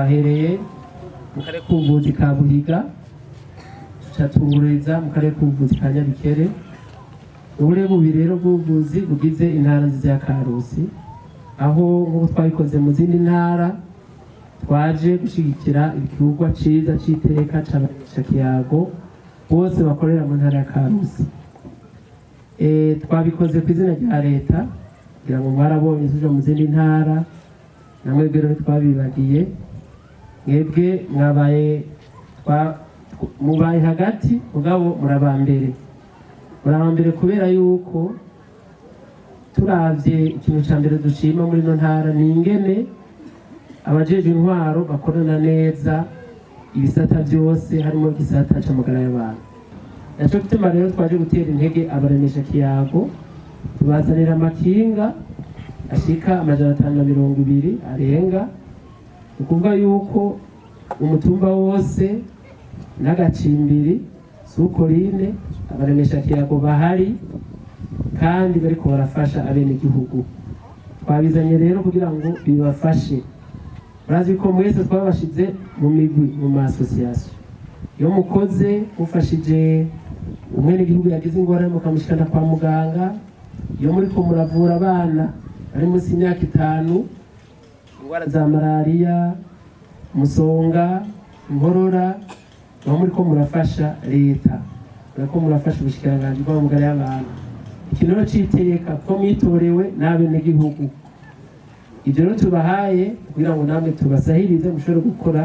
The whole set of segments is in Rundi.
Twahereye mu karere k'ubuvuzi ka Buhiga, tuca tungururiza mu karere k'ubuvuzi ka Nyabikere. Uburere bubiri rero bw'ubuvuzi bugize intara nziza ya Karusi, aho nk'uko twabikoze mu zindi ntara twaje gushyigikira igikorwa ciza c'iteka ca kiyago bose bakorera mu ntara ya Karusi. Twabikoze ku izina rya leta, kugira ngo mwarabonye tuja mu zindi ntara, namwe rero twabibagiye. Mwebwe mwabaye mubaye hagati, mugabo murabambere, murabambere kubera yuko turavye ikintu ca mbere dushima muri ino ntara ni ingene abajejwe intwaro bakorana neza ibisata byose, harimo igisata c'amagara y'abantu. Naco gituma rero twaje gutera intege abaremesha kiyago, tubazanira amakinga ashika 520 arenga. Ni ukuvuga yuko umutumba wose n'agacimbiri sukorine abaremesha kiyago bahari kandi bariko barafasha abenegihugu. Twabizanye rero kugira ngo bibafashe. Murazi ko mwese twabashize mu migwi, mu ma association. Iyo mukoze, mufashije umwenegihugu yagize ingorane mukamushikana kwa muganga, iyo muriko muravura abana bari munsi y'imyaka 5 indwara za malariya, umusonga, inkorora, muba muriko murafasha leta, muriko murafasha ubushikiranganji bw'amagara y'abantu. Ikintu rero c'iteka ko mwitorewe n'abenegihugu, ibyo rero tubahaye kugira ngo namwe tubasahirize mushobore gukora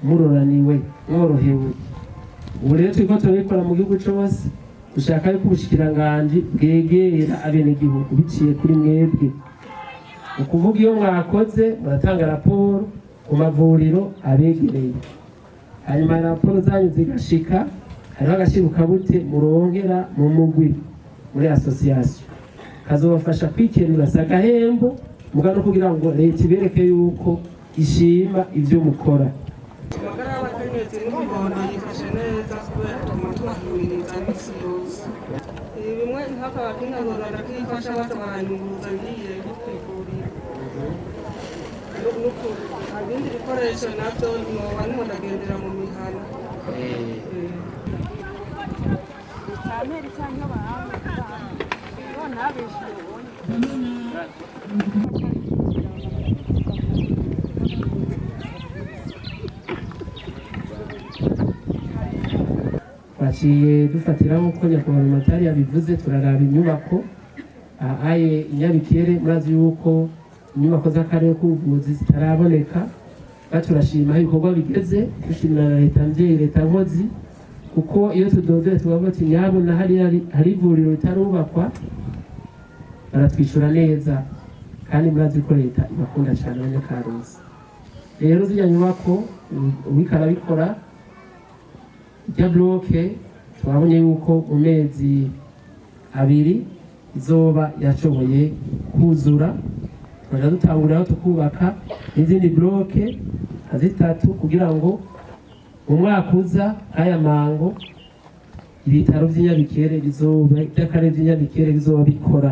muroraniwe, mworohewe. Ubu rero turiko turabikora mu gihugu cose. Dushaka yuko ubushikiranganji bwegera abenegihugu biciye kuri mwebwe. Ni ukuvuga iyo mwakoze muratanga raporo ku mavuriro abegereye, hanyuma raporo zanyu zigashika, hariho agashirukabute muronkera mu mugwi, muri association, kazobafasha kwikenura. Si agahembo muga no kugira ngo leta ibereke yuko ishima ivyo mukora. Amagara y'abakenyezi n'ibibondo yifashe neza kubera tuma tubahimiriza iminsi yose. Ibi bimwe nk'akabakinga ndakifasha, baza baranyunguruza ngiye nko kw'ivuriro. Ibindi bikoresho navyo noba niho ndagendera mu mihana. Twaciye dufatira nk'uko nyakubahwa Matari yabivuze, turaraba inyubako ahaye Inyabikere. Murazi yuko inyubako z'akarere k'ubuvuzi zitaraboneka. Turashima aho ibikorwa bigeze, dushimira na leta mvyeyi, leta nkozi, kuko iyo tudodeye tubavuga ati nyabuna hariya hari ivuriro ritarubakwa, baratwishyura neza. Kandi murazi ko leta ibakunda cyane abanyakarusi. Rero ziriya nyubako uwiko arabikora ijya bloc, twabonye yuko mu mezi 2 izoba yashoboye kuzura. Tukaja dutanguriraho tukubaka n'izindi bloc nka zitatu kugira ngo mu mwaka uza nk'aya mango ibitaro vy'inyabikere bizoba, by'akarere vy'inyabikere bizoba bikora.